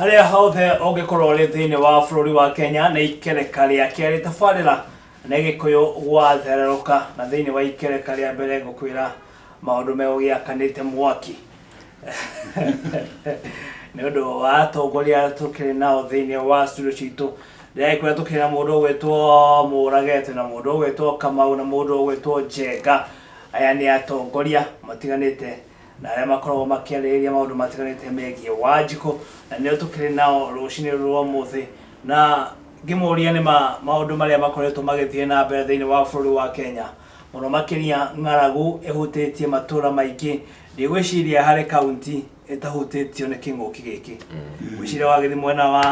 Harĩa hothe ũngĩkorwo ũrĩ thĩinĩ wa bũrũri wa Kenya nĩ ikereka rĩa kerĩ tabarĩra nĩ Gĩkũyũ gwathererũka na thĩinĩ wa ikereka rĩa mbere ngũkwĩra maũndũ megũgĩakanĩte mwaki nĩ ũndũ wa atongoria arĩa tũkĩrĩ nao thĩinĩ wa studio citũ. Ndĩragĩkwĩra tũkĩrĩ na mũndũ ũgwĩtwo Mũrage, twĩna mũndũ ũgwĩtwo Kamau na mũndũ ũgwĩtwo Njenga. Aya nĩ atongoria matiganĩte na arĩa makoragwo makĩarĩrĩria maũndũ matiganĩte megiĩ Wanjikũ, na nĩo tũkĩrĩ nao rũcinĩ rũrũ rwa ũmũthĩ. Na ngĩmũria nĩ ma maũndũ marĩa makoretwo magĩthiĩ na mbere thĩinĩ wa bũrũri wa Kenya, mũno makĩria ng'aragu ĩhutĩtie matũra maingĩ. Ndigwĩciria harĩ kaunti ĩtahutĩtio nĩ kĩng'ũki gĩkĩ. Ngwĩciria wagĩthiĩ mwena wa,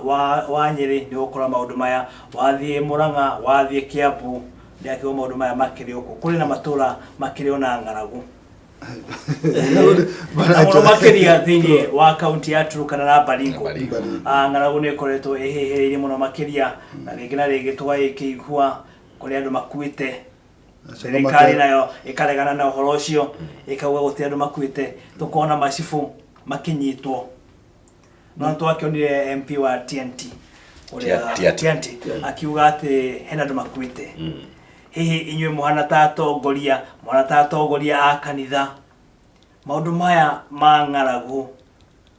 wa, wa Nyĩrĩ nĩ ũgũkora maũndũ maya, wathiĩ Mũrang'a, wathiĩ Kĩambu, ndĩrakĩigua maũndũ maya makĩrĩ o kuo. Kũrĩ na matũra makĩrĩ ona ng'aragu. Na mũno makĩria thĩinĩ wa kaunti ya Turkana na Baringo. Baringo. Ah, ng'aragu nĩ ĩkoretwo ĩhĩhĩrĩirie mũno makĩria na rĩngĩ na rĩngĩ tũgagĩkĩigua kũrĩ andũ makuĩte. Thirikari nayo ĩkaregana na ũhoro ũcio, ĩkauga gũtirĩ andũ makuĩte. Tũkona macibũ makĩnyitwo. No nĩtwakĩonire MP wa TNT ũrĩa Tiati. Tianti akiuga atĩ hena andũ makuĩte. Hihi inyuĩ mũhana ta atongoria, mũhana ta atongoria a kanitha, maũndũ maya ma ng'aragu,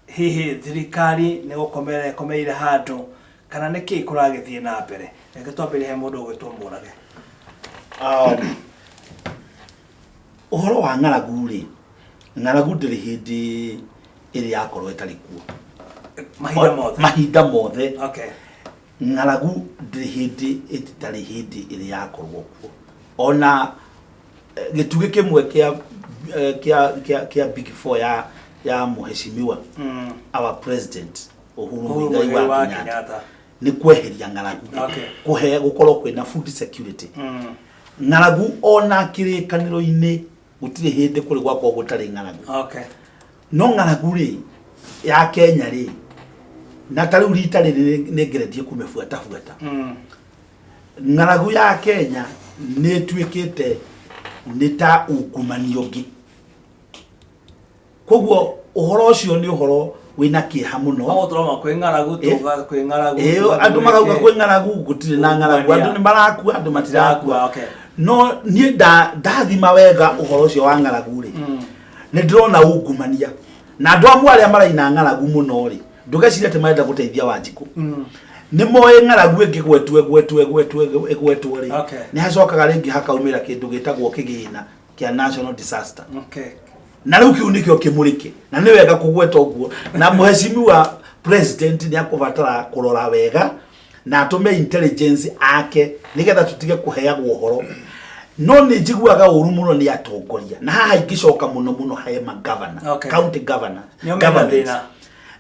hihi thirikari nĩ gũkomera ĩkomeire handũ kana nĩ kĩĩ kũragĩthiĩ na mbere? Reke twambĩrĩrie he mũndũ ũgwĩtwo Mũrage. Ũhoro wa ng'aragu rĩ, ng'aragu ndĩrĩ hĩndĩ ĩrĩ yakorwo ĩtarĩ kuo. Mahinda mothe. Mahinda mothe. Ng'aragu ndĩrĩ hĩndĩ ĩtarĩ hĩndĩ ĩrĩ yakorwo kuo. Ona gĩtugĩ kĩmwe kĩa kĩa kĩa kĩa Big Four ya mũheshimiwa our president Uhuru Uhuru Muigai Muigai wa wa Kenyatta Kenyatta. nĩ kweheria ng'aragu. Kũhe gũkorwo kwĩna food security. Ng'aragu ona kĩrĩkanĩro-inĩ gũtirĩ hĩndĩ kũrĩ gwakorwo gũtarĩ ng'aragu. No ng'aragu rĩ ya Kenya rĩ, na ta rĩu rita rĩrĩ nĩ ngeretie kũmĩbuatabuata. Ng'aragu ya Kenya nĩ ĩtuĩkĩte nĩ ta ungumania ũngĩ. Koguo ũhoro ũcio nĩ ũhoro wĩna kĩeha mũno. No tũroma kwĩ ng'aragu, tuga kwĩ ng'aragu, tuga Andũ marauga twĩke. kwĩ ng'aragu, gũtirĩ na ng'aragu, andũ nĩ marakua, andũ matirakua. No niĩ ndathima wega ũhoro ũcio wa ng'aragu rĩ, nĩ ndĩrona ungumania. Na andũ amwe arĩa maraina ng'aragu mũno rĩ, ndũgecirie atĩ marenda gũteithia Wanjikũ. Nĩ moĩ ng'aragu ĩngĩgwetwo, ĩgwetwo, ĩgwetwo, ĩgwetwo rĩ, nĩ hacokaga rĩngĩ hakaumĩra kĩndũ gĩtagwo kĩgĩna kĩa national disaster. Na rĩu kĩu nĩkĩo kĩmũrĩke, na nĩ wega kũgweta ũguo. Na mũheshimiwa president nĩ akũbatara kũrora wega na atũme intelligence ake nĩgetha tũtige kũheagwo ũhoro. No nĩ njiguaga ũru mũno nĩ atongoria, na haha ingĩcoka mũno mũno he ma governor, county governor, Nĩo mena government. thĩna.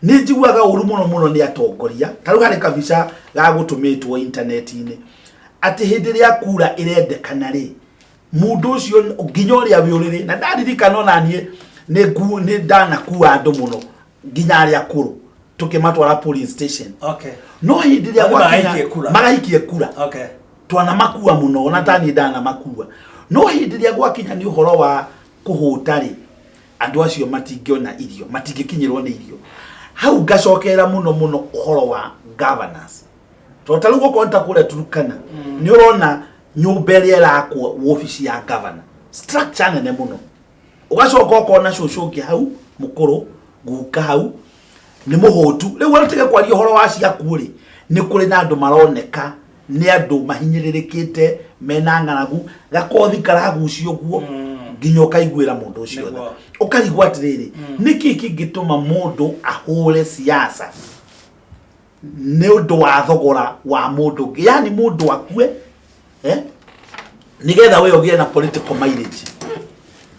Nĩ njiguaga ũru mũno mũno nĩ atongoria. Ta rĩu harĩ kabica gagũtũmĩtwo intaneti-inĩ atĩ hĩndĩ ĩrĩa kura ĩrendekana rĩ, mũndũ ũcio nginya ũrĩa wĩ ũrĩrĩ, na ndaririkana ona niĩ nĩ ndanakua andũ mũno nginya arĩa akũrũ tũkĩmatwara polling station. No hĩndĩ ĩrĩa Andũ gwakinya magaikie kura. magaikie kura. Twanamakua mũno, ona ta niĩ ndanamakua. No hĩndĩ ĩrĩa gwakinya nĩ ũhoro wa kũhũta rĩ, andũ acio matingĩona irio, matingĩkinyĩrwo nĩ irio. Hau ngacokerera mũno mũno ũhoro wa governance. Tondũ ta rĩu okorwo nĩ ta kũrĩa Turkana, nĩ ũrona nyũmba ĩrĩa ĩrakwo wobici ya governor, structure nene mũno. Ũgacoka ũkona cũcũ ũngĩ hau mũkũrũ, guka hau nĩ mũhũtu. Rĩu ona tige kwaria ũhoro wa ciaku rĩ, nĩ kũrĩ na andũ maroneka nĩ andũ mahinyĩrĩrĩkĩte mena ng'aragu, gakothi karagucio ũguo nginya ũkaiguĩra mũndũ ũcio tha. Ũkarigwo atĩrĩrĩ, nĩkĩ kĩngĩtũma mũndũ ahũre siasa nĩ ũndũ wa thogora wa mũndũ ũngĩ, yani mũndũ akue, nĩgetha we ũgĩe na political mileage.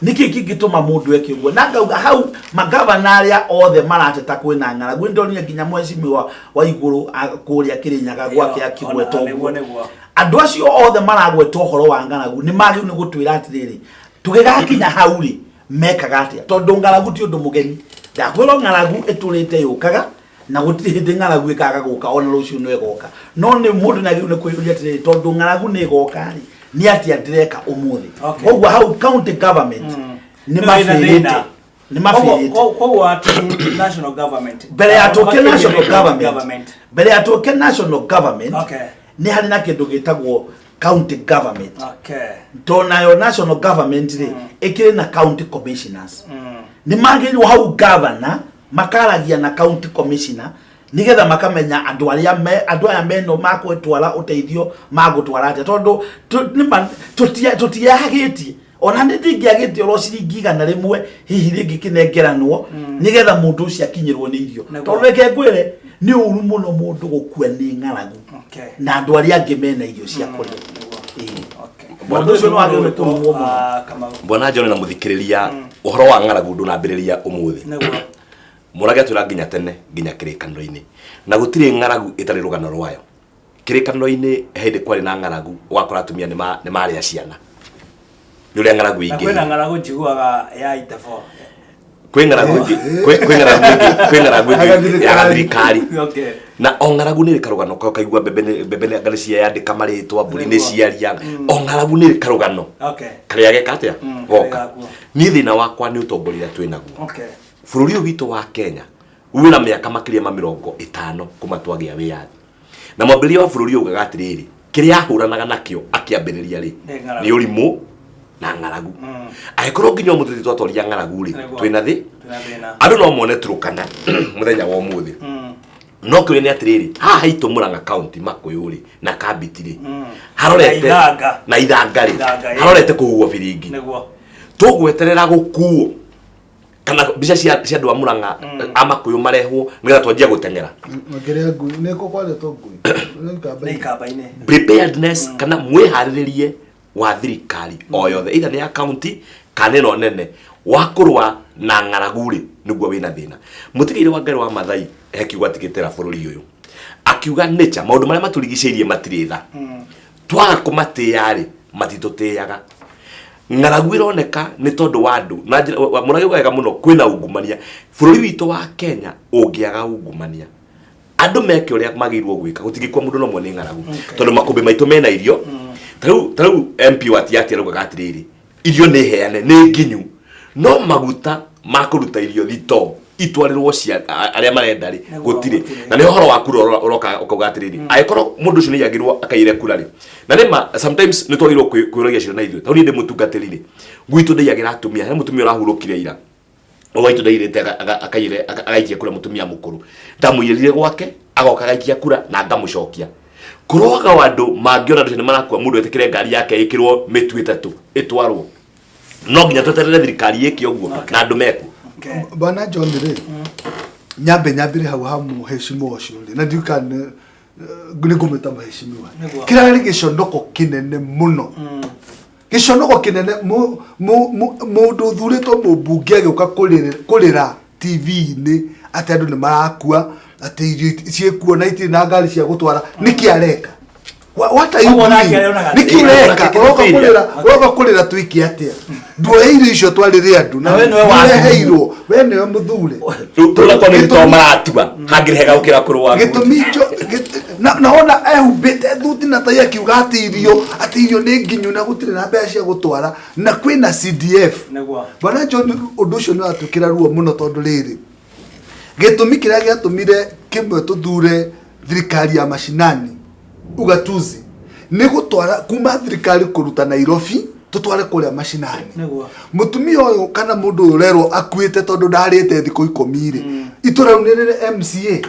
Nĩkĩ kĩngĩtũma mũndũ eke ũguo? Na ngauga hau magavana arĩa othe marateta kwĩna ng'aragu, nĩndonire nginya mheshimiwa wa igũrũ kũrĩa Kĩrĩnyaga gwake akĩgweta ũguo. Andũ acio othe maragweta ũhoro wa ng'aragu nĩ magĩrĩirwo nĩ gũtwĩra atĩrĩrĩ, tũgĩgakinya hau rĩ, mekaga atĩa? Tondũ ng'aragu ti ũndũ mũgeni. Ndakwĩrwo ng'aragu ĩtũrĩte yũkaga, na gũtirĩ hĩndĩ ng'aragu ĩkaga gũka, ona rũciũ no ĩgoka. No nĩ mũndũ nĩ agĩrĩirwo nĩ kwĩyũria atĩrĩrĩ, tondũ ng'aragu nĩ ĩgoka rĩ, nĩ atĩa ndĩreka ũmũthĩ? Koguo hau county government nĩ Nĩ wĩna mabĩrĩte. thĩna. Nĩ mabĩrĩte. Koguo atĩ national government Mbere ya tũke Makĩria national county government, mbere ya tũke national government, Okay. nĩ harĩ na kĩndũ gĩtagwo county government. Okay. To nayo national government rĩ, ĩkĩrĩ na county commissioners. Nĩ magĩrĩirwo hau governor makaragia na county commissioner nigetha makamenya andũ arĩa me andũ aya meno makwetwara ũteithio magũtwara atĩa, tondũ nĩma tũtiagĩtie ona nĩ ndingĩagĩtie oro ciringi 100 hihi rĩngĩ kĩnengeranwo nigetha mũndũ ũcio akinyĩrwo nĩ irio. Tondũ reke ngwĩre, nĩ ũru mũno mũndũ gũkua nĩ ng'aragu na andũ arĩa angĩ mena irio cia kũrĩa. Ĩĩ. Mũndũ ũcio nĩ wagĩrĩirwo nĩ kũrumwo mũno. Ah, Kamau. Bwana John na mũthikĩrĩria, ũhoro wa ng'aragu ndũnambĩrĩria ũmũthĩ. Mũrage atwĩra nginya tene, nginya kĩrĩkanĩro-inĩ, na gũtirĩ ng'aragu ĩtarĩ rũgano rwayo. Kĩrĩkanĩro-inĩ he hĩndĩ kwarĩ na ng'aragu, ũgakora atumia nĩ marĩa ciana nĩ ũrĩa ng'aragu Na ingĩ. kwĩna ng'aragu njiguaga ya itabo. Kwĩ ng'aragu ingĩ, kwĩ ng'aragu ĩngĩ ya gathirikari. Na o ng'aragu nĩ ĩrĩ karũgano kayo. Kaigua mbembe nĩ anga nĩ ciayandĩka marĩtwa, mbũri nĩ ciaria. O ng'aragu nĩ ĩrĩ karũgano karĩa geka atĩa Karĩa goka. gakuo. Niĩ thĩna wakwa nĩ ũtongoria ũrĩa twĩ naguo. Bũrũri ũyũ witũ wa Kenya wĩna mĩaka makĩria ma 50 kuma twagĩa wĩyathi, na mwambĩrĩria wa bũrũri ũyũ ugaga atĩrĩrĩ, kĩrĩa ahũranaga nakĩo akĩambĩrĩria rĩ, Nĩ ng'aragu. nĩ ũrimũ na ng'aragu. Angĩkorwo nginya ũmũthĩ tũtwatoria ng'aragu rĩ, twĩna thĩ. Twĩna thĩna. Andũ no mone Turukana mũthenya wa ũmũthĩ, no kĩũria nĩ atĩrĩrĩ, haha haitũ Murang'a County, Makũyũ rĩ na Kambiti rĩ, harorete Na Ithanga. Na Ithanga rĩ, Ithanga, ĩ. harorete kũhuhwo biringi. Tũgweterera gũkuo kana mbica cia andũ a Murang'a, a Makũyũ marehwo nĩgetha twanjie gũteng'era? Makĩrĩa ngui nĩ kũ kwarĩtwo ngui nĩ Nĩ ikamba-inĩ. Ikamba-inĩ. Preparedness kana mwĩharĩrĩrie wa thirikari o yothe, either nĩ ya county kana ĩno nene, wa kũrũa na ng'aragu rĩ, nĩguo wĩna thĩna. Mũtigairĩ wa Ngai wa Mathai he kiugo atigĩtĩra bũrũri ũyũ, akiuga nature, maũndũ marĩa matũrigicĩirie matirĩ tha. Twaga kũmatĩĩa rĩ, matitũtĩaga. Ng'aragu ĩroneka nĩ tondũ wa andũ na njĩra mũrage wega mũno. Kwĩna ungumania bũrũri witũ wa Kenya. Ũngĩaga ungumania, andũ meke ũrĩa magĩrĩirwo gwĩka, gũtingĩkua mũndũ no mwe nĩ ng'aragu, tondũ makũmbĩ maitũ mena irio. Ta rĩu MP wa Tiaty araugaga atĩrĩrĩ, irio nĩ heane, nĩ nginyu, no maguta ma kũruta irio thitoo itwarĩrwo cia arĩa marenda rĩ, gũtirĩ. Gũtirĩ. Na nĩ ũhoro wa kura ũroka ũkauga atĩrĩrĩ, angĩkorwo mũndũ ũcio nĩ agĩrwo akaire kura rĩ, na nĩma sometimes nĩ twagĩrĩirwo kwĩũragia ciũria na ithuĩ. Tondũ niĩ ndĩ mũtungatĩri rĩ, gwitũ ndĩiyagĩra atumia. He mũtumia ũrahurũkire ira waitũ, ndairĩte akaire agaikia kura, mũtumia mũkũrũ. Ndamũirĩrire gwake, agoka agaikia kura na ngamũcokia. Kũroaga andũ mangĩona andũ acio nĩ marakua, mũndũ etĩkĩre ngari yake ĩkĩrwo mĩtu 3 ĩtwarwo. No nginya tweterere thirikari ĩke ũguo na andũ mekuo. Bwana John rĩ, nyambe nyambire hau ha mũheshimiwa ũcio rĩ, na ndiũĩ kana nĩ ngũmwĩta mũheshimiwa. Kĩrarĩ gĩconoko kĩnene mũno, gĩconoko kĩnene, mũndũ ũthurĩtwo mũmbunge agĩũka kũrĩra TV-inĩ atĩ andũ nĩ marakua, atĩ irio ciĩkuo na itirĩ na ngari cia gũtwara. Nĩkĩ areka? What are you Koguo nake doing? arĩonaga Nĩkĩ atĩ- ũreka? Nake Ũroka kĩrĩbĩria. kũrĩra, ũroka kũrĩra twĩke atĩa? Nduoe irio icio twarĩre andũ na Na we nĩwe wathuurwo. nĩũreheirwo, we nĩwe mũthure. Tũrakwa nĩ gĩtoo maratua hangĩrĩ hega gũkĩra kũrũa. Gĩtũmi na ona ehumbĩte thuti na tai akiuga atĩ irio nĩ nginyu na gũtirĩ na mbeca cia gũtwara na kwĩna CDF. Bwana John, ũndũ ũcio nĩ watwĩkĩra ruo mũno, tondũ rĩrĩ, gĩtũmi kĩrĩa gĩatũmire kĩmwe tũthure thirikari ya mashinani, ugatuzi, nĩ gũtwara kuma thirikari kũruta Nairobi tũtware kũrĩa mashinani. Mũtumia ũyũ kana mũndũ ũyũ ũrerwo akuĩte tondũ ndarĩte thikũ 10 rĩ, itũra rĩu nĩ rĩrĩ MCA,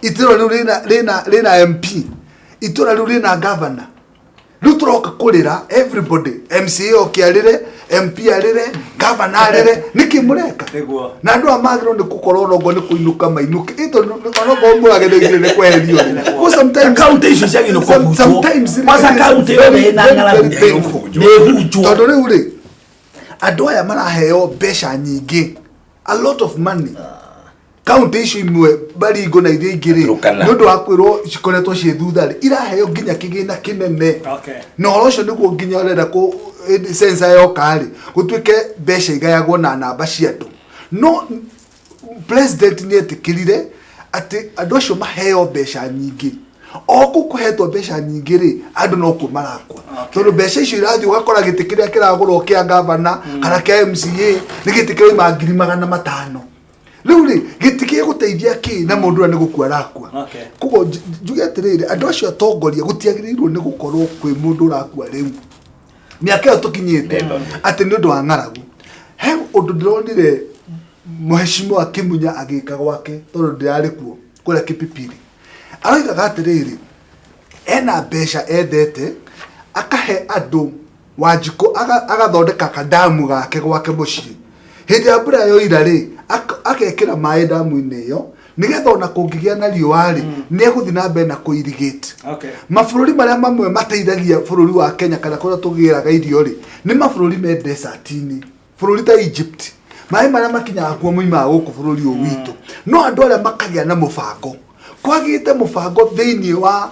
itũra rĩu rĩna MP, itũra rĩu rĩna governor. Rĩu tũroka kũrĩra everybody, MCA oke arĩre, MP arĩre, governor arĩre. Nĩkĩ mũreka? Na andũ aya magĩrĩirwo nĩ gũkorwo onokorwo nĩ kũinũka mainũke. Ĩ tondũ onokorwo mũrage nĩ nĩ kweherio rĩ. Well, sometimes Kaunti icio ciagĩrĩirwo kũhunjwo. Sometimes it Kwanza is kaunti ĩyo very, ĩna very, ng'aragu very painful. nĩ ĩhunjwo. Tondũ rĩu rĩ, andũ aya maraheo mbeca nyingĩ, a lot of money. Kaunti icio imwe, Baringo na iria ingĩ rĩ, Turkana. nĩ ũndũ wa kwĩrwo cikoretwo ciĩ thutha rĩ, iraheo nginya kĩgĩna kĩnene. Na ũhoro ũcio nĩguo nginya ũrenda kũ sensa yoka rĩ, gũtuĩke mbeca igayagwo na namba cia andũ. No president nĩ etĩkĩrire atĩ andũ acio maheo mbeca nyingĩ. O kũu kũhetwo mbeca nyingĩ rĩ, andũ no kuo marakua. Tondũ mbeca icio irathiĩ ũgakora gĩtĩ kĩrĩa kĩragũrwo kĩa gavana kana kĩa MCA nĩ gĩtĩ kĩrauma 500,000. Rĩu rĩ, gĩtĩ gĩgũteithia kĩ na mũndũ ũrĩa nĩ gũkua arakua? Koguo njuge atĩrĩrĩ, andũ acio atongoria gũtiagĩrĩirwo nĩ gũkorwo kwĩ mũndũ ũrakua rĩu. Mĩaka ĩyo tũkinyĩte atĩ nĩ ũndũ wa ng'aragu. He ũndũ ndĩronire Mheshimiwa Kĩmunya agĩka gwake tondũ ndĩrarĩ kuo kũrĩa Kipipiri. Aroigaga atĩrĩrĩ, ena mbeca ethete akahe andũ Wanjikũ agathondeka kadamu gake gwake mũciĩ. Hĩndĩ ya mbura yoira rĩ, agekĩra maĩ damu-inĩ ĩyo nĩgetha ona kũngĩgĩa na riũa rĩ, nĩ egũthiĩ na mbere na kũ irrigate. Mabũrũri marĩa mamwe mateithagia bũrũri wa Kenya kana kũrĩa tũgĩraga irio rĩ, nĩ mabũrũri me desert-inĩ. Bũrũri ta Egypt, maĩ marĩa makinyaga kuo moimaga gũkũ bũrũri ũyũ witũ. No andũ arĩa makagĩa na mũbango, kwagĩte mũbango thĩinĩ wa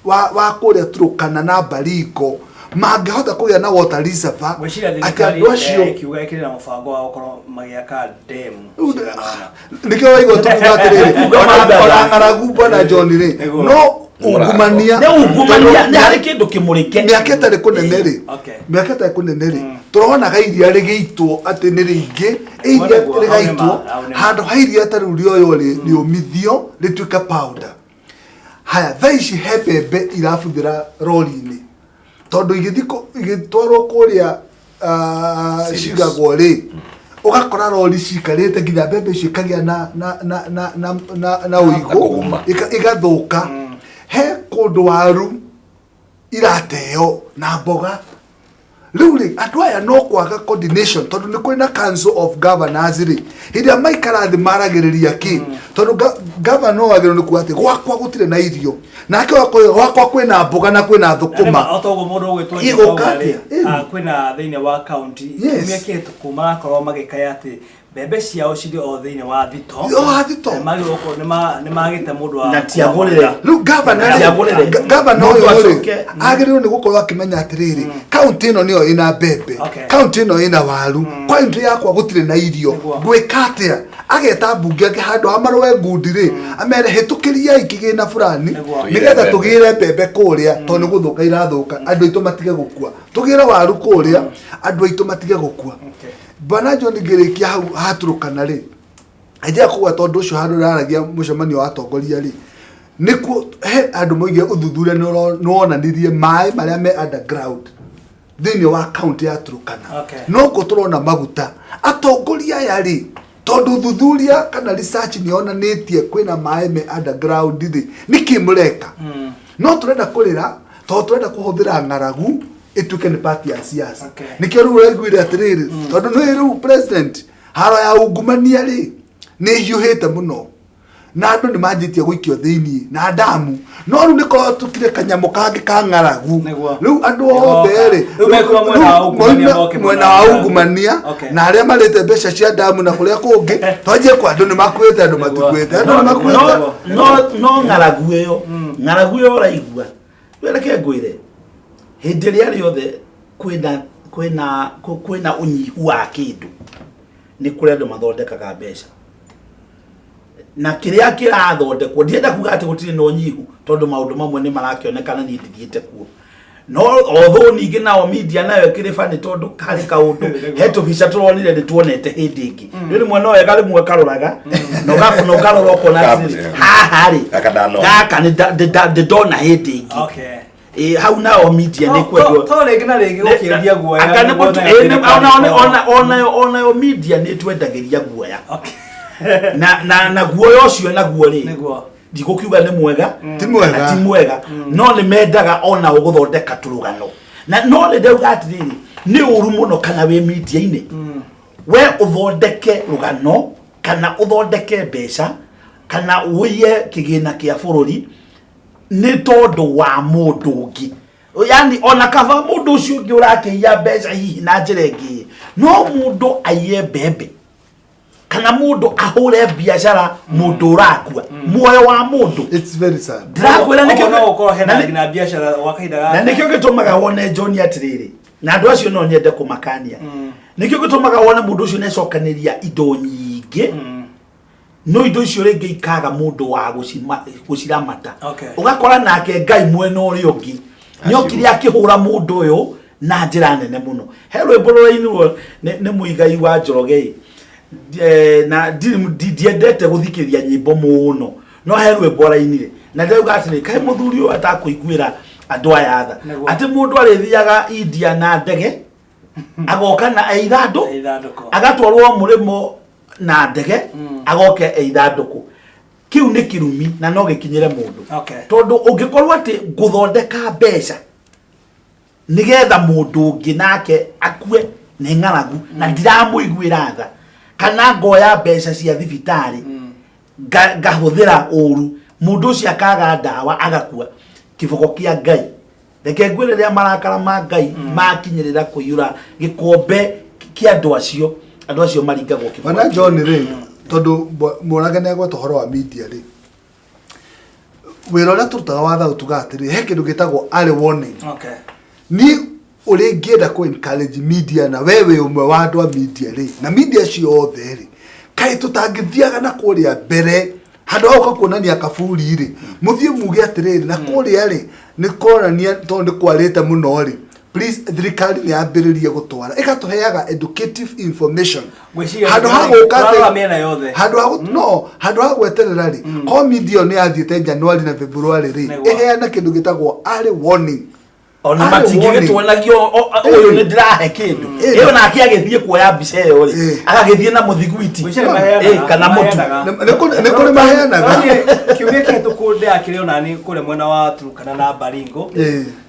wa wa kũrĩa Turkana na Baringo, mangĩhota kũgĩa na water reservoir, Ngwĩciria atĩ thirikari andũ acio ĩkiuga ĩkĩrĩ na mũbango wa gũkorwo magĩaka demu cigana ũna. Nĩkĩo waigua tũkiuga atĩrĩrĩ, Kuga ona ona ng'aragu bwana John rĩ, Nĩguo. no ungumania. Nĩ ungumania, nĩ harĩ kĩndũ kĩmũrĩke. Mĩaka ĩtarĩ kũnene rĩ, mĩaka ĩtarĩ kũnene rĩ, tũronaga iria rĩgĩitwo atĩ nĩ rĩingĩ, iria Nĩguo, hau nĩ rĩgaitwo ma, hau nĩ ma. Handũ ha iria ta rĩu rĩoywo rĩ rĩũmithio rĩtuĩke powder. Haya, thaa ici he mbembe irabuthĩra rori-inĩ tondũ igĩthiĩ igĩtwarwo kũrĩa cigagwo rĩ, ũgakora rori cikarĩte nginya mbembe icio ikagĩa na na na na na na na ũigũ. Kũguma. Igathũka. He kũndũ waru irateo na mboga. Rĩu rĩ, andũ aya no kwaga coordination, tondũ nĩ kũrĩ na Council of Governors rĩ, hĩndĩ ĩrĩa maikara thĩ maragĩrĩria kĩ, tondũ governor no agĩrĩirwo nĩ kuga atĩ gwakwa gũtirĩ na irio, nake wakoiga gwakwa kwĩna mboga na kwĩna thũkũma. O toguo mũndũ ũgwĩtwo Igũka Njogu rĩ, atĩa? Ĩni. Kwĩna thĩinĩ wa county kiumia kĩhĩtũku marakorwo magĩkaya atĩ mbembe ciao cirĩ o thĩinĩ wa thito. O wa thito. Na magĩrĩirwo gũkorwo nĩ magĩte mũndũ wa Na ti agũrĩre. Rĩu gavana Na ti agũrĩre. Gavana Mũndũ ũyũ rĩ, acoke- agĩrĩirwo nĩ gũkorwo akĩmenya atĩrĩrĩ, kaunti ĩno nĩyo ĩna mbembe, kaunti ĩno ĩna waru, kaunti yakwa gũtirĩ na irio, ngwĩka atĩa? Ageta mbunge ake handũ ha marũe ngundi rĩ, amere hĩtũkĩriai kĩgĩna fulani nĩgetha tũgĩre mbembe kũrĩa, tondũ nĩ gũthũka irathũka, andũ aitũ matige gũkua, tũgĩre waru kũrĩa, andũ aitũ matige gũkua. Bwana John, ngĩrĩkia hau hatũrũkana rĩ, anjia kũgweta ũndũ ũcio handũ ndaragia mũcemanio wa atongoria rĩ, nĩkuo he andũ moigire ũthuthuria nĩ wonanirie maĩ marĩa me underground thĩinĩ wa kaunti ya Turkana. No kuo tũrona maguta. Atongoria aya rĩ, tondũ ũthuthuria kana research nĩ yonanĩtie kwĩna maĩ me underground rĩ, nĩkĩ mũreka? No tũrenda kũrĩra tondũ tũrenda kũhũthĩra ng'aragu ĩtuĩke nĩ part ya siasa. Nĩkĩo rĩu ũraiguire atĩrĩrĩ, tondũ nĩ rĩu president haro ya ungumania rĩ nĩ ĩhiũhĩte mũno na andũ nĩ manjĩtie gũikio thĩinĩ na ndamu, no rĩu nĩ kotukire kanyamũ kangĩ ka ng'aragu. Rĩu andũ othe rĩ, Rĩu mekuma mwena wa ungumania moime moke mwena wa ungumania na arĩa marĩte mbeca cia ndamu na kũrĩa kũngĩ twanjie kwa andũ nĩ makuĩte, andũ matikuĩte, andũ nĩ makuĩte. No ng'aragu ĩyo, ng'aragu ĩyo ũraigua, reke ngwĩre, hĩndĩ ĩrĩa rĩothe kwĩna ũnyihu wa kĩndũ, nĩ kũrĩ andũ mathondekaga mbeca na kĩrĩa kĩrathondekwo. Ndirenda kuga atĩ gũtirĩ na ũnyihu, tondũ maũndũ mamwe nĩ marakĩonekana, niĩ ndithiĩte kuo, no although ningĩ nao media nayo ĩkĩrĩ funny, tondũ harĩ kaũndũ he tũbica tũronire nĩ tuonete hĩndĩ ĩngĩ. Rĩu rĩmwe no wega rĩmwe ũkaroraga na ũkarora ũkona atĩrĩrĩ, haha rĩ, Gaka ndanona. gaka nĩ ndona hĩndĩ ĩngĩ. Ĩ, hau nao media nĩ kwendwo To rĩngĩ na rĩngĩ gũkĩendia guoya. Anga nĩ nĩguo nayo ĩ, thirikari onayo media nĩ twendagĩria guoya. Na guoya ũcio naguo rĩ, ndigũkiuga nĩ mwega Ti mwega. kana ti mwega, no nĩ mendaga ona gũthondeka tũrũgano na no nĩ ndauga atĩrĩrĩ, nĩ ũru mũno kana wĩ media-inĩ we ũthondeke rũgano kana ũthondeke mbeca kana ũiye kĩgĩna kĩa bũrũri nĩ tondũ wa mũndũ ũngĩ. Yani ona kaba mũndũ ũcio ũngĩ ũrakĩiya mbeca hihi na njĩra ĩngĩ, no mũndũ aiye mbembe kana mũndũ ahũre biacara mũndũ ũrakua, muoyo wa mũndũ. It's very sad. Ndĩrakwĩra nĩkĩo Ũguo no gũkorwo hena nginya biacara gwa kahinda na gaka. Nĩkĩo gĩtũmaga wone John atĩrĩrĩ, na andũ acio no nyende kũmakania, nĩkĩo gĩtũmaga wone mũndũ ũcio nĩacokanĩria indo nyingĩ. No indo icio rĩngĩ ikaga mũndũ wa gũciramata. Ũgakora nake Ngai mwena ũrĩa ũngĩ nĩ okire akĩhũra mũndũ ũyũ na njĩra nene mũno. He rwĩmbo rũrainirwo nĩ Mũigai wa Njoroge, na ndiendete gũthikĩrĩria nyĩmbo mũno, no he rwĩmbo arainire na ndĩrauga atĩrĩ, kaĩ mũthuri ũyũ atakũiguĩra andũ aya tha, atĩ mũndũ arĩthiaga India na ndege, agoka na e ithandũ, agatwarwo mũrĩmo na ndege, agoke e ithandũkũ. Kĩu nĩ kĩrumi na no gĩkinyĩre mũndũ. Tondũ ũngĩkorwo atĩ ngũthondeka mbeca nĩgetha mũndũ ũngĩ nake akue nĩ ng'aragu na ndiramũiguĩra tha, kana ngoya mbeca cia thibitarĩ ngahũthĩra ũru, mũndũ ũcio akaga ndawa agakua, kĩboko kĩa Ngai. Reke ngwĩre, rĩrĩa marakara ma Ngai makinyĩrĩra kũiyũra gĩkombe kĩa andũ acio, andũ acio maringagwo kĩboko. Bwana John rĩ, tondũ Mũrage nĩ agweta ũhoro wa media rĩ, wĩra ũrĩa tũrutaga wa thayũ tugaga atĩrĩ, he kĩndũ gĩtagwo early warning. Niĩ ũrĩa ingĩenda kũ encourage media, na we wĩ ũmwe wa andũ a media rĩ, na media ciothe rĩ, kaĩ tũtangĩthiaga na kũrĩa mbere handũ ha gũka kuonania kaburi rĩ, mũthiĩ muge atĩrĩrĩ, na kũrĩa rĩ nĩ kuonania tondũ nĩ kwarĩte mũno rĩ, please thirikari nĩ yambĩrĩrie gũtwara ĩgatũheaga educative information. Ngwĩciria Handũ ha gũka atĩ- tũrarora mĩena yothe. Handũ ha no handũ ha gweterera rĩ, ko media ĩyo nĩ yathiĩte January na February rĩ, ĩheane kĩndũ gĩtagwo early warning. Ona Early warning. matingĩgĩtuonagia ũyũ nĩ ndĩrahe kĩndũ ĩyo, nake agĩthiĩ kuoya mbica ĩyo rĩ, agagĩthiĩ na mũthiguiti. Ngwĩciria maheanaga. Kana mũtu. Maheanaga. Nĩ kũrĩ maheanaga. Niĩ kiumia kĩhĩtũku ndĩrakĩrĩ onani kũrĩa mwena wa Turkana na Baringo,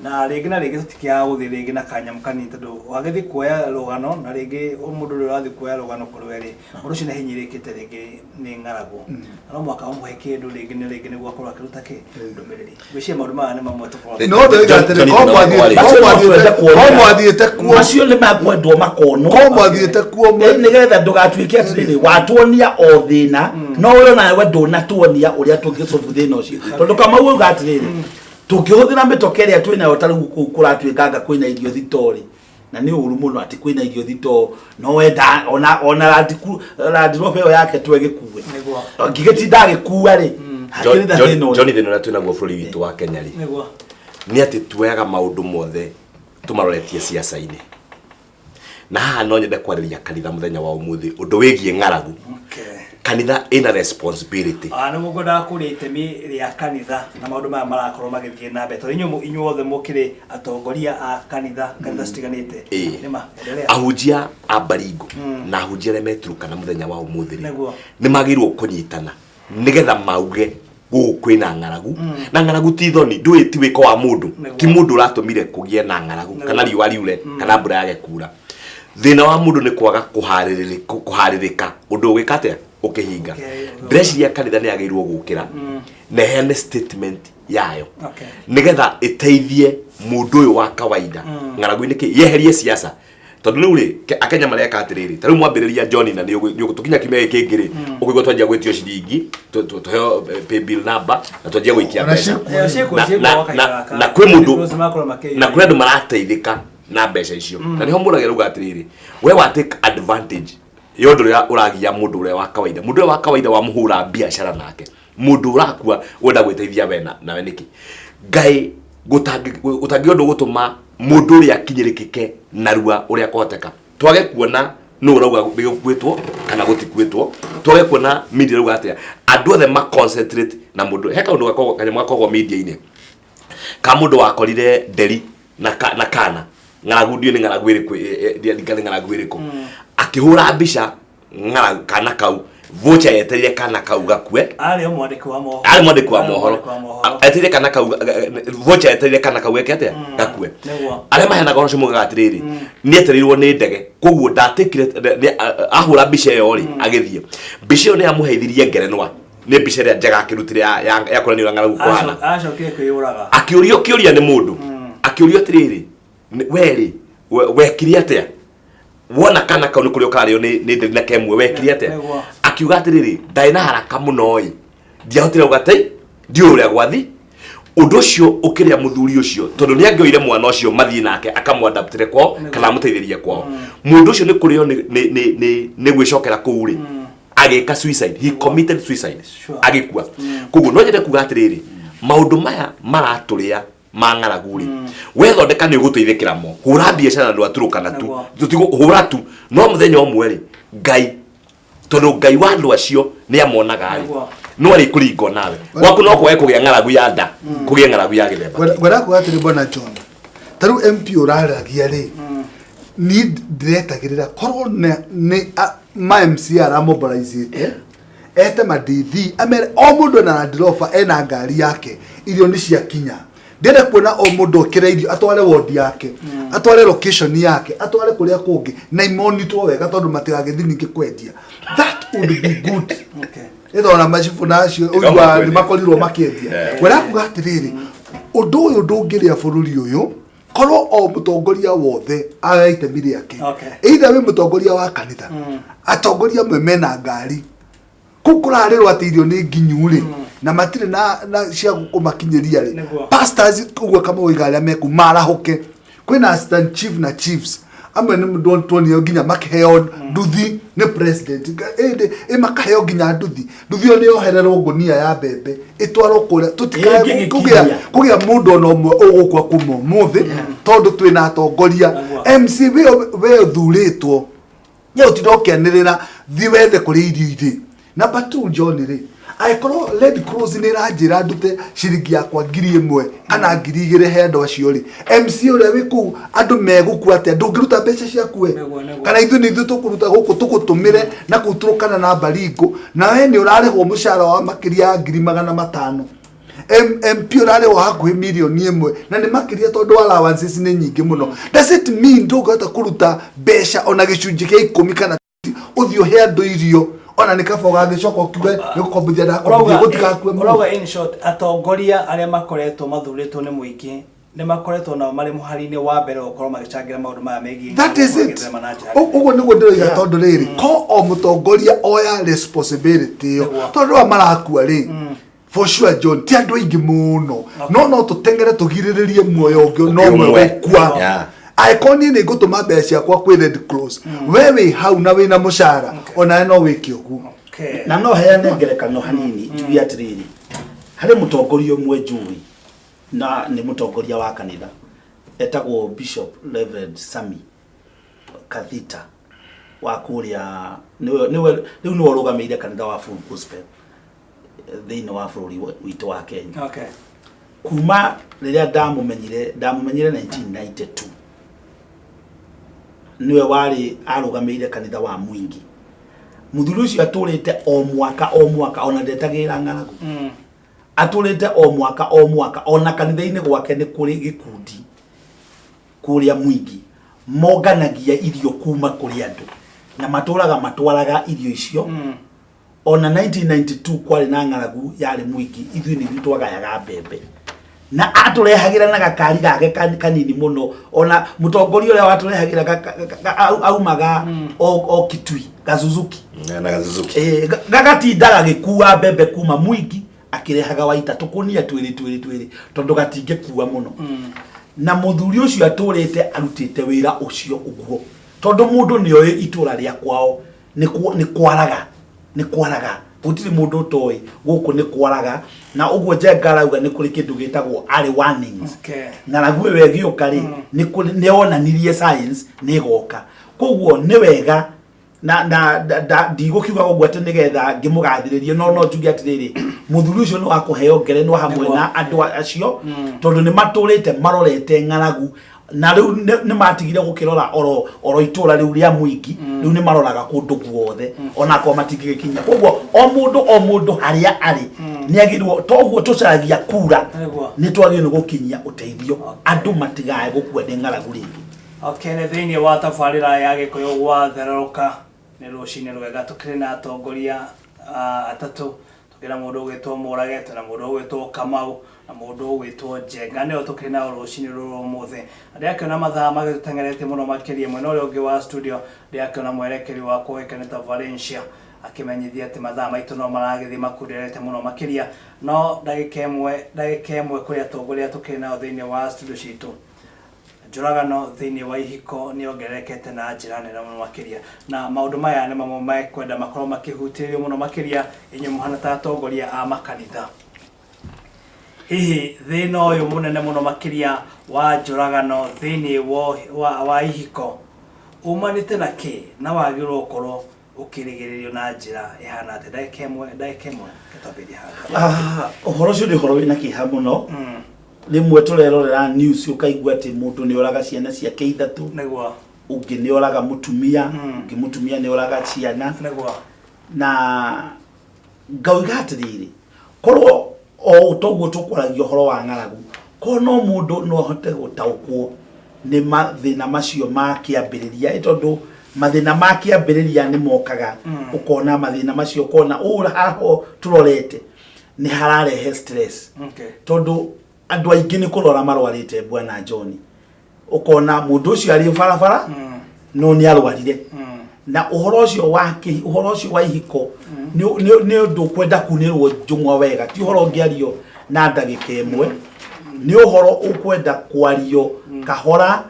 na rĩngĩ na rĩngĩ tũtikĩaga gũthiĩ rĩngĩ na kanyamũ kanini, tondũ wagĩthiĩ kuoya rũgano na rĩngĩ mũndũ ũrĩa ũrathiĩ kuoya rũgano kũrĩ we rĩ, mũndũ ũcio nĩ ahinyĩrĩkĩte rĩngĩ nĩ ng'aragu, na no mũhaka ũmũhe kĩndũ rĩngĩ na rĩngĩ nĩguo akorwo akĩruta kĩ ndũmĩrĩri. Ngwĩciria maũndũ maya nĩ mamwe tũkoragwo. No ndoiga atĩrĩ, Johnny, ko Johnny, mwathiĩte- ko Macio no twende mwathiĩte- kuona. ko mwathiĩte kuo. Macio nĩ makwendwo makonwo. Ko mwathiĩte kuo. Nĩgetha ndũgatuĩke atĩrĩrĩ, watuonia o thĩna, no ũrĩ nawe ndũnatuonia ũrĩa tũngĩcobu thĩna ũcio, tondũ Kamau auga atĩrĩrĩ, tũngĩhũthĩra mĩtoka ĩrĩa twĩnayo ta rĩu kũu kũratuĩkanga kwĩna irio thitoo-rĩ, na nĩ ũru mũno atĩ kwĩna irio thitoo, no wenda ona Land Rover ĩyo yake tu ĩgĩkue. Angĩgĩtinda agĩkua rĩ, hakĩrĩ na thĩna ũrĩkũ? John, thĩna ũrĩa twĩnaguo bũrũri witũ wa Kenya rĩ, nĩ atĩ tuoyaga maũndũ mothe tũmaroretie ciaca-inĩ. Na haha no nyende kwarĩria kanitha mũthenya wa ũmũthĩ ũndũ wĩgiĩ ng'aragu. Kanitha ĩna responsibility. Ah, nĩguo ngwendaga kũria itemi rĩa kanitha na maũndũ maya marakorwo magĩthiĩ na mbere, tondũ inyuothe mũkĩrĩ atongoria a kanitha citiganĩte. Nĩma endelea. Ahunjia a Baringo na ahunjia arĩa meturukana mũthenya wa ũmũthĩ rĩ, nĩ magĩrĩirwo kũnyitana nĩgetha mauge gũkũ kwĩna ng'aragu, na ng'aragu ti thoni, ndũĩ ti wĩko wa mũndũ. Ti mũndũ ũratũmire kũgĩe na ng'aragu, kana riũa riure, kana mbura yage kura. Thĩna wa mũndũ nĩ kwaga kũharĩrĩka ũndũ ũgĩka atĩa ũkĩhinga. Ndĩreciria kanitha nĩ yagĩrĩirwo gũkĩra na ĩheane statement yayo nĩgetha ĩteithie mũndũ ũyũ wa kawaida ng'aragu-inĩ kĩ yeherie siasa, tondũ rĩu rĩ, Akenya mareka atĩrĩrĩ, ta rĩu mwambĩrĩria John, na nĩ tũkinya kiumia gĩkĩ kĩngĩ rĩ, ũkũigua twanjia gwĩtio ciringi, tũheo pay bill number na twanjia gũikia Ona mbeca. ciĩkuo. Ciĩkuo, ciĩkuo gwa kahinda gaka. Na kwĩ mũndũ Nĩkuo makorwo makĩiyũria. Na kũrĩ andũ marateithĩka na mbeca icio, na nĩho mũrage rauga atĩrĩrĩ, we wa take advantage ya ũndũ ũrĩa ũragia mũndũ ũrĩa wa kawaida, mũndũ ũrĩa wa kawaida wamũhũra biacara nake, mũndũ ũrakua wenda gwĩteithia we nawe nĩkĩ ngai gũtangĩ ũndũ gũtũma mũndũ ũrĩa akinyĩrĩkĩke narua ũrĩa kũhoteka, twage kuona nũ ũrauga nĩgũkuĩtwo kana gũtikuĩtwo, twage kuona media ĩrauga atĩa, andũ othe ma concentrate na mũndũ. He kaũndũ gakoragwo, kanyamũ gakoragwo media-inĩ ka mũndũ wakorire nderi na kana ng'aragu, ndiũĩ nĩ ng'aragu ĩrĩkũ, ndiarika nĩ ng'aragu ĩrĩkũ, akĩhũra mbica ng'aragu kana kau voucher, yetereire kana kau gakue. Arĩ o mwandĩki wa mohoro. Arĩ mwandĩki wa Arĩ mohoro. mwandĩki wa mohoro. Etereire kana kau, voucher yetereire kana kau geke atĩa, gakue. Arĩa maheanaga ũhoro ũcio moigaga atĩrĩrĩ, nĩ etereirwo nĩ ndege, koguo ndatikire ahũra mbica ĩyo rĩ, agĩthiĩ. Mbica ĩyo nĩ yamũheithirie ngerenwa, nĩ mbica ĩrĩa njega akĩrutire ya kuonania ũrĩa ng'aragu kũhana. Acokire kwĩyũraga. Akĩũrio kĩũria nĩ mũndũ, akĩũrio atĩrĩrĩ, we rĩ, wekire atĩa wona kana kau nĩ kũrĩa ũkarĩo nĩ nderi na kemwe, wekire atĩa? Akiuga atĩrĩrĩ, ndarĩ na haraka mũno ĩ, ndiahotire kuga atĩ ndiũĩ ũrĩa gwathi ũndũ ũcio ũkĩrĩa mũthuri ũcio, tondũ nĩ angĩoire mwana ũcio mathiĩ nake akamwadaptĩre kwao kana amũteithĩrie kwao. Mũndũ ũcio nĩ kũrĩo nĩ gwĩcokera kũu rĩ. Agĩka suicide, he committed suicide. Agĩkua. Koguo no nyende kuga atĩrĩrĩ, maũndũ maya maratũrĩa ma ng'aragu rĩ, we thondeka nĩ ũgũteithĩkĩra mo, hũra biacara na andũ a Turukana tu. Tũtigũ hũra tu, no mũthenya ũmwe rĩ, Ngai, tondũ Ngai wa andũ acio nĩ amonaga rĩ, no arĩkũringwo nawe gwaku no kwage kũgĩa ng'aragu ya nda, kũgĩe ng'aragu ya gĩthemba kĩngĩ. Ngwenda kuga atĩrĩ, bwana John, ta rĩu MP ũraragia rĩ, niĩ ndĩretagĩrĩra korwo nĩ ma MCA aramobilizĩte ete ma DD amere o mũndũ ena Land Rover, ena ngari yake, irio nĩ ciakinya. Ndĩrenda kuona o mũndũ okĩre irio atware ward yake, atware location yake, atware kũrĩa kũngĩ na imonitwo wega tondũ matigagĩthiĩ ningĩ kwendia. That would be good. Ĩthona ona macibũ na acio ũigua makwendia. Nĩ makorirwo makĩendia. Ngwenda kuga atĩrĩrĩ, ũndũ ũyũ ndũngĩrĩa bũrũri ũyũ korwo o mũtongoria wothe aya itemi rĩake. Either wĩ mũtongoria wa kanitha, atongoria amwe mena ngari kũu kũrarĩrwo atĩ irio nĩ nginyu rĩ, na matirĩ na cia kũmakinyĩria rĩ. Pastors ũguo kamũiga arĩa meku marahũke, kwĩna assistant chief na chiefs amwe nĩ tuonire nginya makĩheo nduthi nĩ president. Ĩndĩ ĩ makaheo nginya nduthi, nduthi ĩyo nĩ yohererwo ngũnia ya mbembe ĩtwarwo kũrĩa tũtikae Ĩngĩgĩkinyia. kũgĩa mũndũ ona ũmwe ũgũkua kuma ũmũthĩ tondũ twĩna atongoria. MC we ũthurĩtwo nĩ ũtinda ũkĩanĩrĩra, thiĩ wethe kũrĩa irio irĩ. Number two, John rĩ, angĩkorwo Red Cross nĩ ĩranjĩra ndute ciringi yakwa 1000 kana 2000 he andũ acio rĩ, MC ũrĩa wĩ kũu andũ megũkua atĩa? Ndũngĩruta mbeca ciaku we? Nĩguo. Kana ithuĩ nĩ ithuĩ tũkũruta gũkũ tũgũtũmĩre na kũu Turkana na Baringo, na we nĩ ũrarĩhwo mũcara wa makĩria ya 500,000. MP ũrarĩhwo hakuhĩ 1 million na nĩ makĩria tondũ allowances nĩ nyingĩ mũno. Does it mean ndũngĩhota kũruta mbeca ona gĩcunjĩ kĩa 10 kana ũthiĩ ũhe andũ irio, ona nĩ kaba ũgagĩcoka ũkiuge nĩ gũkombithia ndakombithia gũtigakue mũndũ? Ũrauga in short atongoria arĩa makoretwo mathurĩtwo nĩ mũingĩ nĩ makoretwo nao marĩ mũhari-inĩ wa mbere gũkorwo magĩcangĩra maũndũ maya megiĩ That is it. gĩthema na njĩra nene. Ũguo nĩguo ndĩroiga, tondũ rĩrĩ ko o mũtongoria oya responsibility ĩyo, tondũ aya marakua rĩ, for sure John, ti andũ aingĩ mũno, no tũteng'ere tũgirĩrĩrie muoyo ũngĩ no ũmwe ũmwe. gũkua. Angĩkorwo niĩ nĩ ngũtũma mbeca ciakwa kwĩ Red Cross, we wĩ hau na wĩna mũcara, onawe no wĩke ũguo. Na no heane ngerekano hanini njuge atĩrĩrĩ, harĩ mũtongoria ũmwe njũĩ na nĩ mũtongoria wa kanitha etagwo Bishop Reverend Sami Kathita wa kũrĩa nĩwe rĩu nĩwe ũrũgamĩrĩire kanitha wa Full Gospel thĩinĩ wa bũrũri witũ wa Kenya. Kuma rĩrĩa ndamũmenyire, ndamũmenyire 1992, nĩwe warĩ arũgamĩrĩire kanitha wa Mwingi. Mũthuri ũcio atũrĩte o mwaka o mwaka, ona ndetagĩrĩra ng'aragu. Atũrĩte o mwaka o mwaka, ona kanitha-inĩ gwake nĩ kũrĩ gĩkundi kũrĩa Mwingi monganagia irio kuma kũrĩ andũ na matũraga matwaraga irio icio. Ona 1992 kwarĩ na ng'aragu yarĩ Mwingi, ithuĩ nĩ ithuĩ twagayaga mbembe na atũrehagĩra na gakari gake kanini mũno. Ona mũtongoria ũrĩa watũrehagĩra aumaga o Kitui, Gazuzuki. Na Gazuzuki. Gagatinda gagĩkua mbembe kuma Mwingi akĩrehaga Waita tũkũnia twĩrĩ twĩrĩ twĩrĩ tondũ gatingĩkua mũno. Na mũthuri ũcio atũrĩte arutĩte wĩra ũcio ũguo tondũ mũndũ nĩ oĩ itũra rĩa kwao nĩ kwaraga, nĩ kwaraga, gũtirĩ mũndũ ũtoĩ gũkũ nĩ kwaraga. Na ũguo Njenga arauga nĩ kũrĩ kĩndũ gĩtagwo early warnings. Ng'aragu ĩyo ĩgĩũka rĩ, nĩ onanirie science nĩ ĩgoka, koguo nĩ wega na ndigũkiuga ũguo atĩ nĩgetha ngĩmũgathĩrĩrie, no njuge atĩrĩrĩ, mũthuri ũcio nĩ wa kũheo ngerenwa hamwe na andũ acio tondũ nĩ matũrĩte marorete ng'aragu na rĩu nĩ matigire gũkĩrora oro itũra rĩu rĩa Mwingi, rĩu nĩ maroraga kũndũ guothe onakorwo matingĩgĩkinya. Koguo o mũndũ o mũndũ harĩa arĩ nĩ agĩrĩirwo, toguo tũcaragia kura, nĩ twagĩrĩirwo nĩ gũkinyia ũteithio andũ matigae gũkua nĩ ng'aragu rĩngĩ. Okay, nĩ thĩinĩ wa tabarĩra ya Gĩkũyũ gwatherũka, nĩ rũcinĩ rwega, tũkĩrĩ na atongoria atatũ. Tũkĩrĩ na mũndũ ũgwĩtwo Mũrage, twĩna mũndũ ũgwĩtwo Kamau na mũndũ ũgwĩtwo Njenga, nĩo tũkĩrĩ nao rũcinĩ rũrũ ũmũthĩ. Na ndĩrakĩona mathaa magĩtũteng'eretie mũno makĩria. Mwena ũrĩa ũngĩ wa studio ndĩrakĩona mwerekeri wakwa ũĩkaine ta Valencia akĩmenyithia atĩ mathaa maitũ no maragĩthiĩ makunderete mũno makĩria. No ndagĩka ĩmwe, ndagĩka ĩmwe kũrĩ atongoria tũkĩrĩ nao thĩinĩ wa studio citũ. Njũragano thĩinĩ wa ihiko nĩ yongererekete na njĩra nene mũno makĩria, na maũndũ maya nĩ mamwe mekwenda makorwo makĩhutĩrĩrio mũno makĩria inyuĩ mũhana ta atongoria a makanitha. Hihi thĩna ũyũ mũnene mũno makĩria wa njũragano thĩinĩ wa, wa, wa ihiko umanĩte na kĩ na wagĩrĩirwo gũkorwo ũkĩrigĩrĩrio na njĩra ĩhana atĩa? Ndagĩka ĩmwe, ndagĩka ĩmwe, twambĩrĩrie haha. Ah, ũhoro ũcio nĩ ũhoro wĩna kĩeha mũno rĩmwe tũrerorera news ũkaigua atĩ mũndũ nĩ oraga ciana ciake ithatũ Nĩguo, ũngĩ nĩ oraga mũtumia ũngĩ mũtumia nĩ oraga ciana nĩguo. Na ngauga atĩrĩrĩ korwo o toguo tũkwaragia ũhoro wa ng'aragu korwo no mũndũ no ahote gũtaũkwo nĩ mathĩna macio ma kĩambĩrĩria ĩ tondũ mathĩna ma kĩambĩrĩria nĩ mokaga ũkona mathĩna macio ũkona ũũ haha tũrorete nĩ hararehe stress tondũ andũ aingĩ nĩ kũrwara marwarĩte bwana John ũkona mũndũ ũcio arĩ barabara no nĩ arwarire na ũhoro ũcio wa kĩ- ũhoro ũcio wa ihiko nĩ- nĩ nĩ ũndũ ũkwenda kunĩrwo njũng'wa wega ti ũhoro ũngĩario na ndagĩka ĩmwe nĩ ũhoro ũkwenda kwario kahora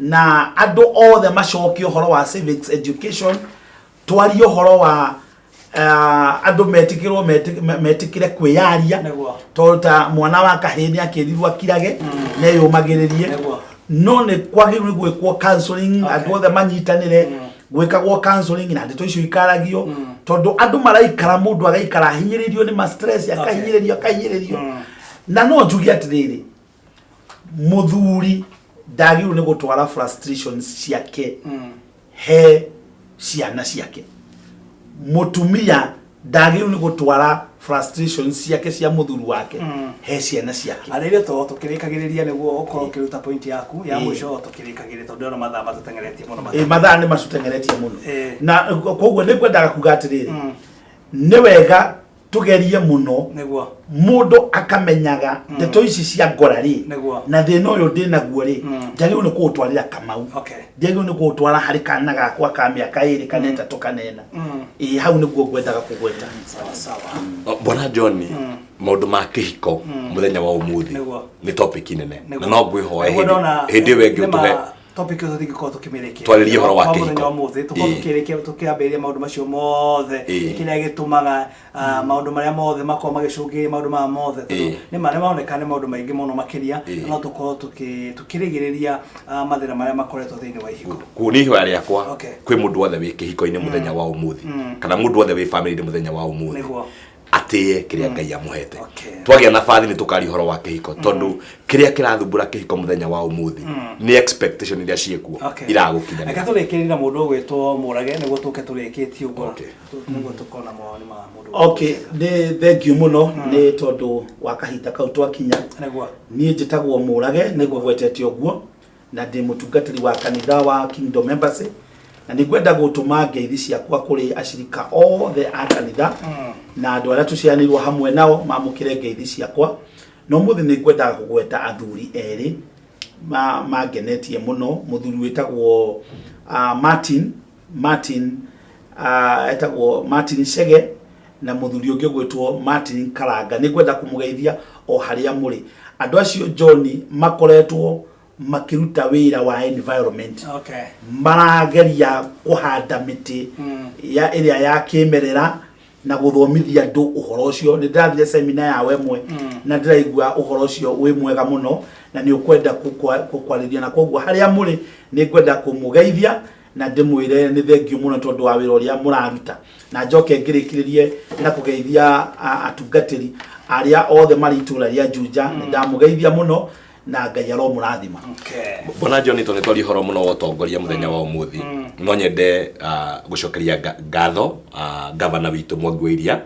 na andũ othe macokie ũhoro wa civics education twarie ũhoro wa ah, andũ metĩkĩrwo metĩ- me- metĩkĩre kwĩyaria tondũ ta mwana wa kahĩĩ nĩ akĩrirwo akirage neyũmagĩrĩrie no nĩ kwagĩrĩirwo nĩ gwĩkwo counseling andũ othe manyitanĩre gwĩkagwo counseling na ndeto icio ikaragio tondũ andũ maraikara mũndũ agaikara ahinyĩrĩirio nĩ ma stress akahinyĩrĩrio akahinyĩrĩrio na no njuge atĩrĩrĩ mũthuri ndagĩrĩirwo nĩ gũtwara frustrations ciake he ciana ciake mũtumia ndagĩrĩirwo nĩ gũtwara frustrations ciake cia mũthuri wake he ciana ciake Arĩire to tũkĩrĩkagĩrĩria nĩguo ũkorwo ũkĩruta point yaku ya mũico tũkĩrĩkagĩrĩria tondũ ndĩrona mathaa matũteng'eretie mũno Ĩ, mathaa nĩ matũteng'eretie mũno na koguo nĩ ngwendaga kuga atĩrĩrĩ nĩ wega tugerie muno Nĩguo. mundu akamenyaga ndeto ici cia ngora ri Nĩguo. na thina uyu ndi naguo ri njagĩrĩirwo nĩ kũũtwarĩra kamau Okay. njagĩrĩirwo nĩ kũũtwara harĩ kana gakwa ka mĩaka ĩrĩ kana ĩtatũ kana ĩna ĩĩ hau nĩguo ngwendaga kũgweta Sawa sawa. Bwana John maũndũ ma kĩhiko mũthenya wa ũmũthĩ Nĩguo. nĩ topic nene Nĩguo. na no ngwĩhoe Nĩguo hĩndĩ ndona, hĩndĩ ĩyo ĩngĩ nĩma ũtũhe topic ĩyo tũtingĩkorwo tũkĩmĩrĩkia Twarĩrie ũhoro wa Kwa kĩhiko. mũthenya wa ũmũthĩ tũkorwo tũkĩrĩkia tũkĩambĩrĩria maũndũ macio mothe kĩrĩa gĩtũmaga ah, maũndũ marĩa mothe makorwo magĩcũngĩrĩria maũndũ maya mothe tondũ nĩ ma nĩ maroneka nĩ maũndũ maingĩ mũno makĩria na no tũkorwo tũkĩrigĩrĩria ah, mathĩna marĩa makoretwo thĩinĩ wa ihiko Koguo nĩ ihoya rĩakwa kwĩ mũndũ wothe wĩ kĩhiko-inĩ mũthenya wa ũmũthĩ kana mũndũ wothe wĩ family-inĩ mũthenya wa ũmũthĩ atĩye kĩrĩa Ngai amũhete twagĩa na bathi nĩ tũkaria ũhoro wa kĩhiko tondũ kĩrĩa kĩrathumbũra kĩhiko mũthenya wa ũmũthĩ nĩ expectation iria ciĩkuo iragũkinyanĩra Reke tũrĩkĩrĩrie na mũndũ ũgwĩtwo Mũrage nĩguo tũke tũrĩkĩtie ũguo nĩguo tũkona mawoni ma mũndũ Okay, nĩ thank you mũno nĩ tondũ wa kahinda kau twakinya. Nĩguo. Niĩ njĩtagwo Mũrage nĩguo gwetete ũguo na ndĩ mũtungatĩri wa kanitha wa Kingdom Embassy na nĩ ngwenda gũtũma ngeithi ciakwa kũrĩ acirika othe a kanitha na andũ arĩa tũciaranĩirwo hamwe nao mamũkĩre ngeithi ciakwa na ũmũthĩ nĩ ngwendaga kũgweta athuri erĩ mangenetie mũno mũthuri wĩtagwo Martin Martin etagwo Martin Chege na mũthuri ũngĩ ũgwĩtwo Martin Karanga nĩ ngwenda kũmũgeithia o harĩa mũrĩ andũ acio John makoretwo makĩruta wĩra wa environment marageria kũhanda mĩtĩ ya ĩrĩa ya kĩmerera na gũthomithia andũ ũhoro ũcio nĩ ndĩrathire semina yao ĩmwe na ndĩraigua ũhoro ũcio wĩ mwega mũno na nĩ ũkwenda kwarĩria na koguo harĩa mũrĩ nĩ ngwenda kũmũgeithia na ndĩmwĩre nĩ thengiũ mũno tondũ wa wĩra ũrĩa mũraruta na njoke ngĩrĩkĩrĩrie na kũgeithia atungatĩri arĩa othe marĩ itũra rĩa Juja nĩ ndamũgeithia mũno na Ngai aromũrathima. Bwana John tondũ nĩ twaria ũhoro mũno wa ũtongoria mũthenya wa ũmũthĩ no nyende gũcokeria ngatho gavana witũ Mwangi wa Iria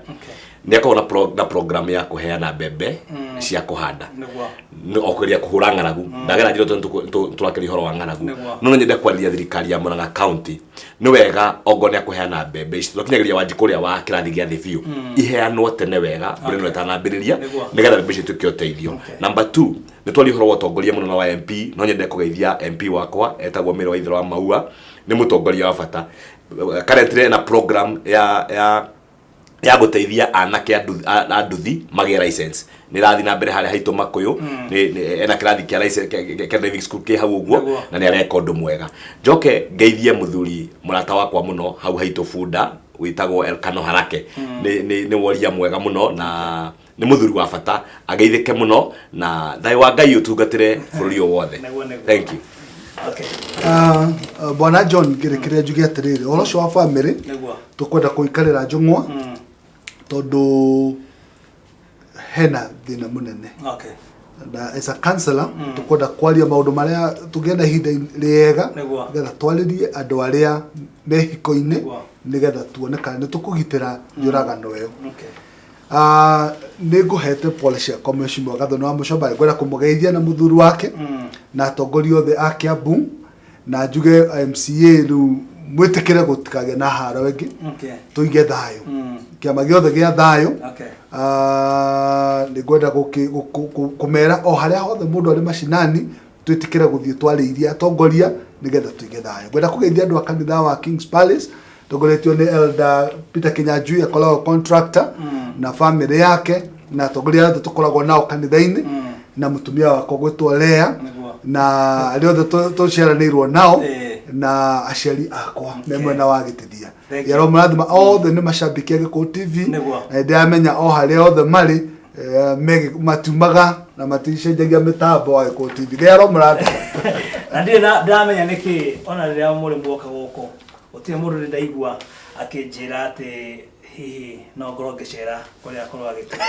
nĩ akoragwo na na program ya kũheana mbembe cia kũhanda Nĩguo. O kũgeria kũhũra ng'aragu ndagera njĩra tũrakĩria ũhoro wa ng'aragu no no nyende kwarĩria thirikari ya Murang'a County nĩ wega ongorwo nĩ akũheana mbembe ici tũkinyagĩria Wanjikũ ũrĩa wa kĩrathi gĩa thĩ biũ iheanwo tene wega mbura ĩno ĩtanambĩrĩria nĩgetha mbembe icio ituĩke ũteithio. Number 2 nĩ twaria ũhoro wa ũtongoria mũno na wa MP no nyende kũgeithia MP wakwa etagwo Mary Waithera wa Maua nĩ mũtongoria wa bata currently ena program ya ya Ya gũteithia anake a nduthi magĩe license nĩ ĩrathiĩ na mbere harĩa haitũ Makũyũ. Ena kĩrathi kĩa license kĩa driving school kĩ hau ũguo. Na nĩ areka ũndũ mwega. Njoke ngeithie mũthuri mũrata wakwa mũno hau haitũ Bunda wĩtagwo Elkano Harake. Nĩ woria mwega mũno na nĩ mũthuri wa bata, ageithĩke mũno na thayũ wa Ngai ũtungatĩre bũrũri ũyũ wothe. Nĩguo. Thank you. Okay. Ah, bwana John, ngĩrĩkĩrĩria njuge atĩrĩrĩ, ũhoro ũcio wa family tũkwenda kũikarĩra njũng'wa tondũ hena thĩna mũnene na as a counselor tũkwenda kwaria maũndũ marĩa tũgĩe na ihinda rĩega nĩgetha twarĩrie andũ arĩa me hiko-inĩ nĩgetha tuone kana nĩ tũkũgitĩra njũragano ĩyo. Ah, nĩ ngũhete pole ciakwa mheshimiwa Gathoni wa Mũcomba, ngwenda kũmũgeithia na mũthuri wake na atongoria othe a Kiambu na njuge MCA rĩu mwĩtĩkĩre gũtikagĩe na haro ĩngĩ, tũige thayũ, kĩama gĩothe gĩa thayũ. Ah, nĩ ngwenda kũmera o harĩa hothe mũndũ arĩ macinani twĩtĩkĩre gũthiĩ twarĩirie atongoria nĩgetha tũige thayũ. Ngwenda kũgeithia andũ a kanitha wa Kings Palace tongoretio nĩ Elder Peter Kinyanjui, akoragwo contractor na family yake na atongoria othe tũkoragwo nao kanitha-inĩ na mũtumia wakwa gwĩtwo Lea na arĩa othe tũciaranĩirwo nao na aciari akwa me mwena wa Gĩtithia. Thank you. Yaro mũrathima othe nĩ macambĩki a Gĩkũyũ TV. Na nĩndĩramenya o harĩa othe marĩ matiumaga na maticenjagia mĩtambo wa Gĩkũyũ TV. Rĩaro mũrathima. Na ndirĩ na ndĩramenya nĩkĩ ona rĩrĩa mũrĩ muoka gũkũ gũtirĩ mũndũ ndĩ ndaigua akĩnjĩra atĩ hihi no ngorwo ngĩcera kũrĩa akorwo agĩtũma.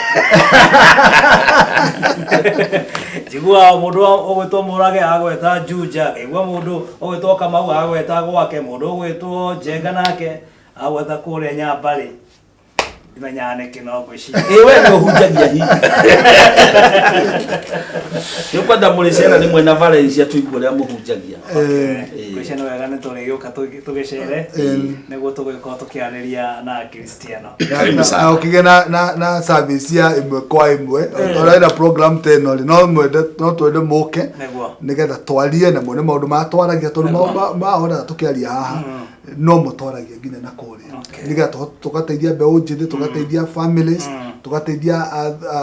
Njiguaga mũndũ ũgwĩtwo Mũrage agweta Juja, ngaigua mũndũ ũgwĩtwo Kamau agweta gwake, mũndũ ũgwĩtwo Njenga nake agweta kũrĩa Nyambarĩ. Ndimenyaga nĩkĩ no ngwĩciria. Ĩ we nĩ ũhunjagia hihi? Nĩ ũkwenda mũrĩcera rĩmwe na Valencia tũigue ũrĩa mũhunjagia. Ngwĩciria nĩ wega nĩ tũrĩgĩũka tũgĩcere nĩguo tũgĩkorwo tũkĩarĩria na Akristiano. Karibu sana. Na ũkĩgĩa na service ya ĩmwe kwa ĩmwe ũrenda program ta ĩno rĩ, no mwende no twende mũke nĩgetha twarie na muone maũndũ marĩa twaragia tondũ maũndũ mahora tũkĩaria haha no mũtwaragia nginya na kũrĩa nĩgetha tũgateithia mbeũ njĩthĩ, tũgateithia families, tũgateithia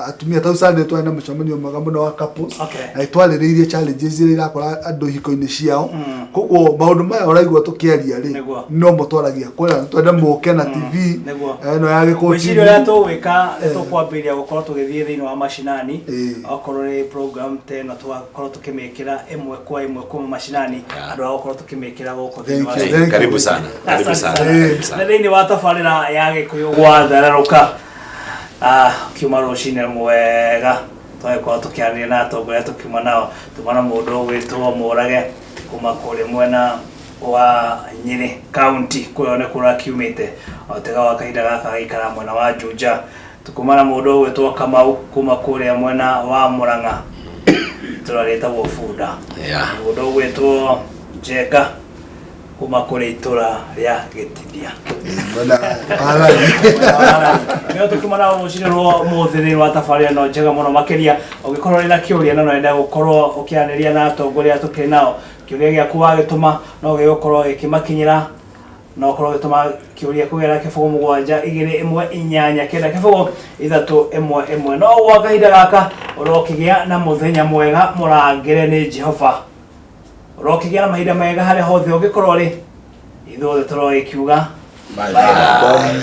atumia. Tau Sunday twarĩ na mũcemanio mwega mũno wa couples na nĩtwarĩrĩirie challenges iria irakora andũ ihiko-inĩ ciao. Koguo maũndũ maya ũraigua tũkĩaria rĩ, no mũtwaragia kũrĩa. Twende mũke na TV ĩno ya Gĩkũyũ Ngwĩciria TV. Ũrĩa tũgwĩka nĩ tũkwambĩrĩria gũkorwo tũgĩthiĩ thĩinĩ wa macinani. Okorwo nĩ program ta ĩno tũgakorwo tũkĩmĩkĩra ĩmwe kwa ĩmwe kuma macinani andũ a gũkorwo tũkĩmĩkĩra gũkũ thĩinĩ wa Thank you. studio. Thank you. Karibu sana, karibu Asante sana, sana. karibu sana. Na thĩinĩ wa tabarĩra ya Gĩkũyũ gwathererũka, kiuma rũcinĩ mwega twagĩkorwo tũkĩaranĩria na atongoria tũkiuma nao, tuma na mũndũ ũgwĩtwo Mũrage kuma kũrĩa mwena wa Nyĩrĩ county, kũrĩa nĩ kũrĩa kiumĩte o tiga wa kahinda gaka agĩikara mwena wa Juja, tukuma na mũndũ ũgwĩtwo Kamau kuma kũrĩa mwena wa Murang'a, itũra rĩtagwo Bunda, mũndũ ũgwĩtwo Njenga kuma kũrĩ itũra rĩa Gĩtithia. Mwena Harani. Nĩo tũkiuma nao rũcinĩ rwa ũmũthĩ thĩinĩ wa tabarĩra ĩno njega mũno makĩria. Ũngĩkorwo ũrĩ na kĩũria na no wende gũkorwo ũkĩaranĩria na atongoria arĩa tũkĩrĩ nao, kĩũria gĩaku wagĩtũma no gĩgũkorwo gĩkĩmakinyĩra. No ũkorwo ũgĩtũma kĩũria kũgerera 0 7 2 1 8 9 0 3 1 1. No gwa kahinda gaka ũrokĩgĩa na mũthenya mwega mũrangĩre nĩ Jehova, ũrokĩgĩa na mahinda mega harĩa hothe ũngĩkorwo rĩ. Ithuothe tũrogĩkiuga Bye. Bye.